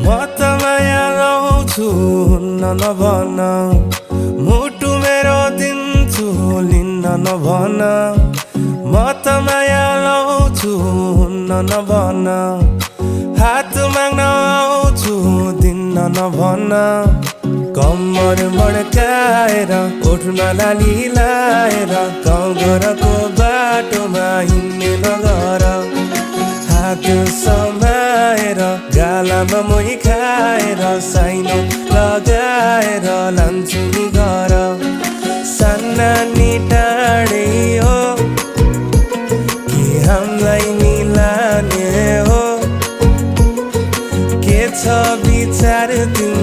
म त माया लाउँछु हुन्न नभन मुटु मेरो दिन्छु लिन्न नभन म त माया लाउँछु हुन्न नभन हात माग्न आउँछु दिन्न नभन कम्मर मड्काएर ओठमा लाली लाएर गाउँ घरको बाटोमा हिँड्ने नगर हात समाएर गालामा मोही खाएर साइनो लगाएर लान्छु नि घर साना नि टाढे हो कि हामीलाई मिलाने हो के छ विचार तिम्रो